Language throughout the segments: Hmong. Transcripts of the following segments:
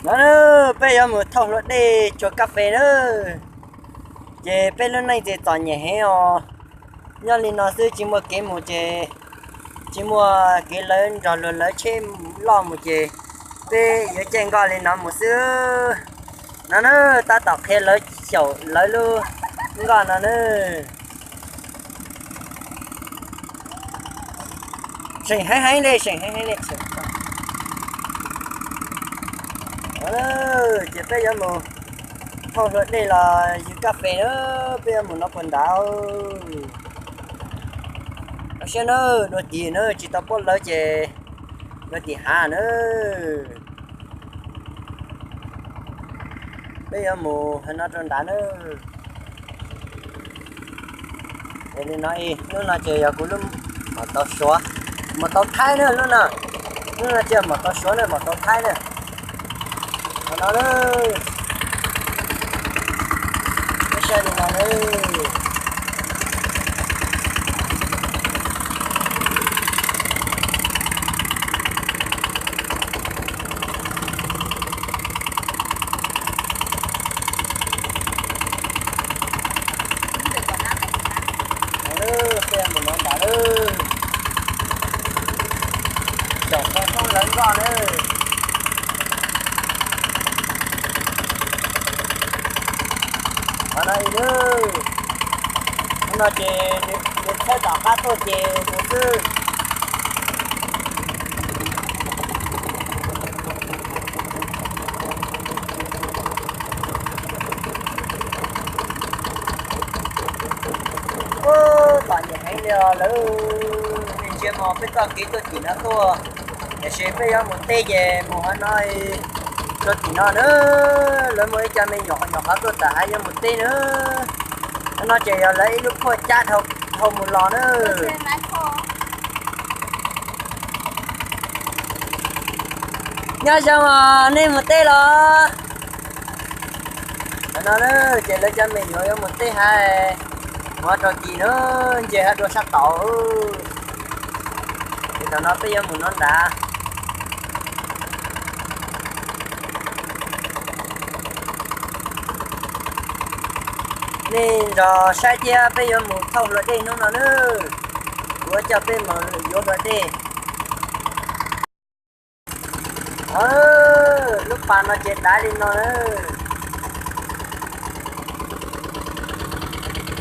No na, peb yuav mus thauj hlua dej tsuag kas fes na. Ces peb lub neej ces txom nyem heev os. Nyob li no xwb tsis muaj kev mus ces tsis muaj kev lawv nrog luag lawv tsheb loj mus ces peb yuav caij nkoj li no mus xwb. No na, tab tom qhia lawv xyaum lawv lub nkoj no na. Seem heev heev li, seem heev heev li. Ces peb yuav mus thauj hlua dej los ywg kas fes na, peb yuav mus no puas nrad. Koj saib na, dua tim na, tsis tau paub lawv ces dua tim hav na. Peb yuav mus hais no rau nrad na. Es li no, lub no ces yog kuv lub maum tau suav, maum tau thaib na lub no. Lub no ces maum tau suav na, maum tau thaib na. Qhov no na, peb saib li no na. Peb mus no nrad lawm. Caum qhov roob lawv nkoj na. Qhov no ib lub, qhov no ces nws txhawb tom qab tuaj ces mus xwb. Ub, txom nyem heev li os lawv. Nej ntsia mas peb txoj kev tuaj tim no tuaj, tiam sis peb yuav mus teb ces mus qhov no rau tim no na. Lawv muaj ib co me nyuam qhov nyuam qhov tuaj tawm hav yuav mus teb na. Qhov no ces yog lawv ib lub phuaj cab dhau mus los na. Nyob zoo os, nej mus teb los? Qhov no na, ces lawv cov me nyuam yuav mus teb hav, mus rau tim na, ntsia hav dua sab tod. Ces tam no peb yuav mus no nrad. Nej nrog saib thiab, peb yuav mus thauj hlua dej hnub no na. Kuv coj peb mus yuav hlua dej. Lub pas no ces dav li no na.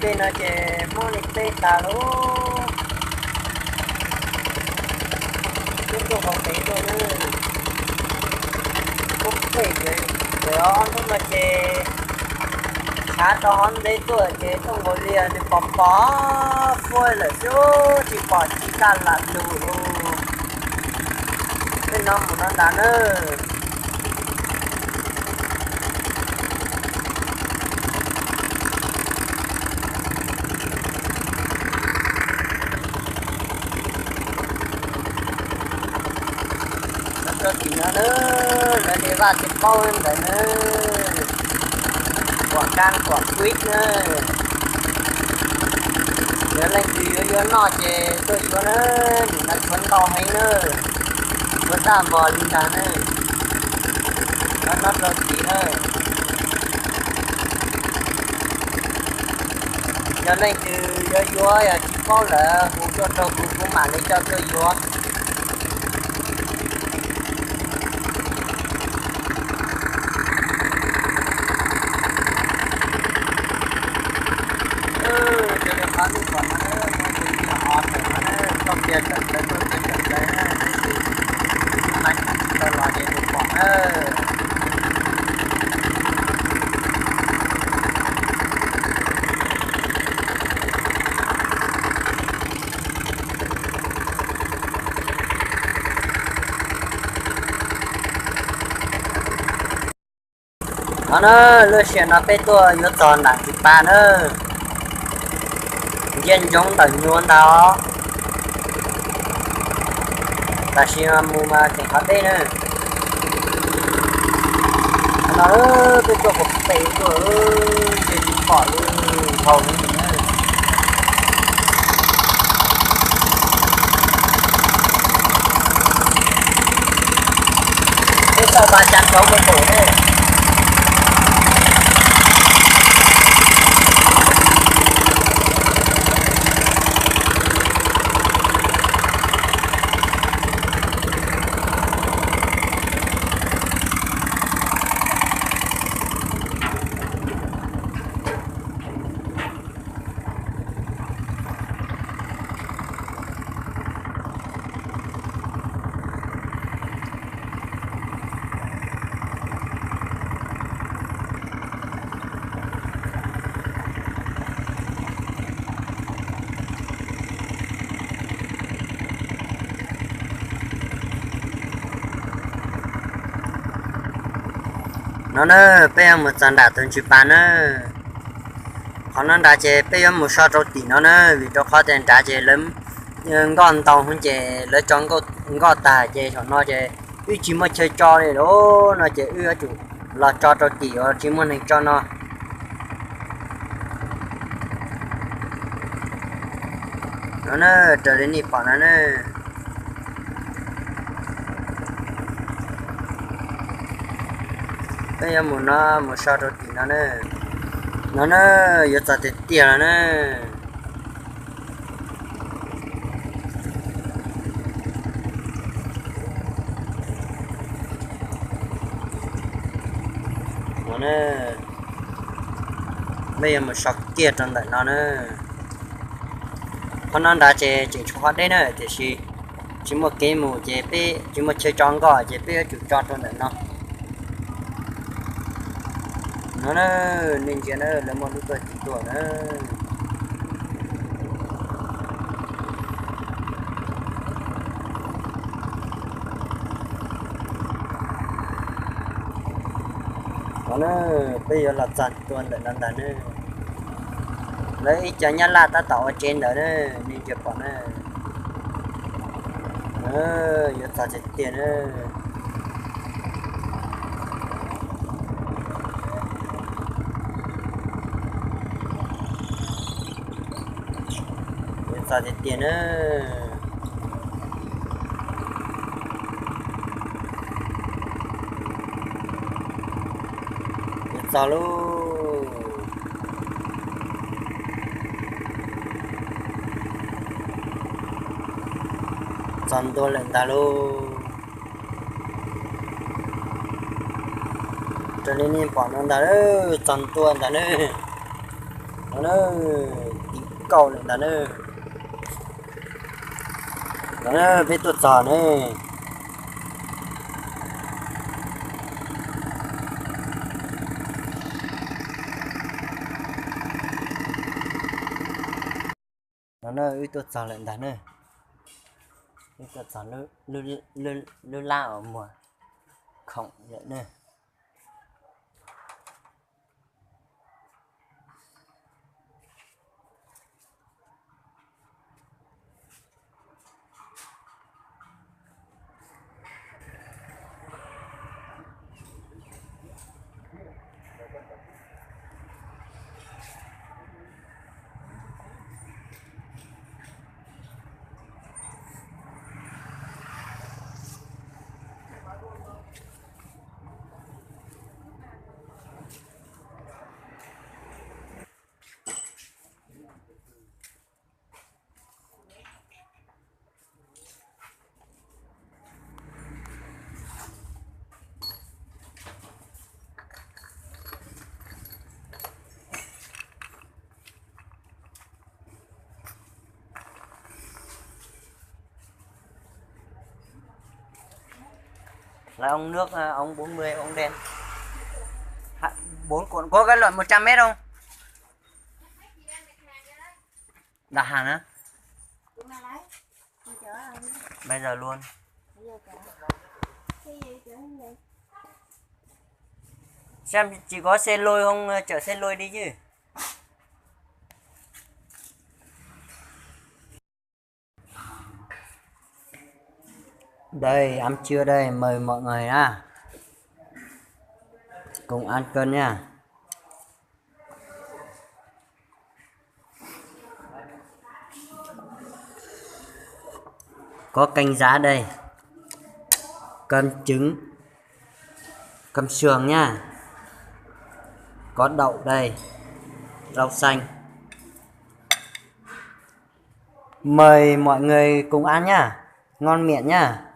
Tej no ces Hmoob li teb tas lawm. Peb tuaj hauv pem tuaj na. Peb pem ces ob hnub no ces tshav rau hauv ntev tuaj ces tuaj nkaus li nws pom pom fuab lawm xwb, tsis pom tsis kaj lam lug. Tej no mus no nrad na. Rau tim no na, lawv li vaj tsis paub ntawd na, kuam kab kuam kuib na. Yog leej twg yuav yuav noj ces tuaj yuav na, nim no tshuav ntau heev na, tshuav tag npog li ntag na. Rau no rau tid na. Yog leej twg yuav yuav yog tsis paub lawm hu tuaj rau kuv, kuv mam li coj tuaj yuav. Raws li qhov nej pom no, muaj tus txiv hov tawm no, txoj kev tawm plaws, txoj kev tawm plaws na, tab sis kuv maiv tsis tau los ces tus pom na. No na, lub sij hawm no peb tuaj yuav txog nram ntsis pas na, ntsia ntsoov ntawm nyuag ntag. Tam sim mus mas tseem qhov deb na. No peb tuaj qhov pem tuaj, ntsia tsis pom li, nkaus li na. Peb txoj Ba cam rau mus pum ne. No na, peb yuav mus txog nram tus ntsis pas na. Qhov no nrad ces peb yuav mus so rau tim no na, vim rau qhov tias nrad ces lawv nkoj ntau ces lawv tso nkoj tag ces thaum no ces wb tsis muaj chaw tso li lawm no ces wb yuav tsum los tso rau tim uas tsis muaj neeg tso no. No na, raws li nej pom no na. Peb yuav mus no, mus so rau tim no na. No na, yuav txog tiag tiag no na. No na, peb yuav mus so kiag rau ntawm no na. Qhov no nrad ces tseem tshuav qhov deb na, tiam sis tsis muaj kev mus ces peb tsis muaj chaw tso nkoj ces peb yuav tsum tso rau ntawm no. No na, nej ntsia na, lawv muaj lub tuaj tim tuaj na. No na, peb yuav los txog tua ntawm no ntag na. Lawv ib co nyab laj tab tom ua tsev ntawd na, nej ntsia pom na. Yuav txog tiag tiag na. Yuav txog tiag tiag na. Yuav txog lauj. Txog ntua lawm ntag lauj. Raws li nej pom no ntag, txog ntua ntag na. No na, tim kaum lawm ntag na. No na, peb tuaj txog na. No na, wb tuaj txog lawm ntag na. Wb tuaj txog lub lab uas muag khoom lawm na. Lấy ống nước, à, ống bốn mươi, ống đen. Hả, bốn cuộn có cái loại một trăm mét không? Đặt hàng á? Bây giờ luôn. Xem chỉ có xe lôi không, chở xe lôi đi chứ. Đây, ăn trưa đây, mời mọi người nhá. Cùng ăn cơm nha. Có canh giá đây. Cơm trứng. Cơm sườn nha, có đậu đây, rau xanh. Mời mọi người cùng ăn nha, ngon miệng nha.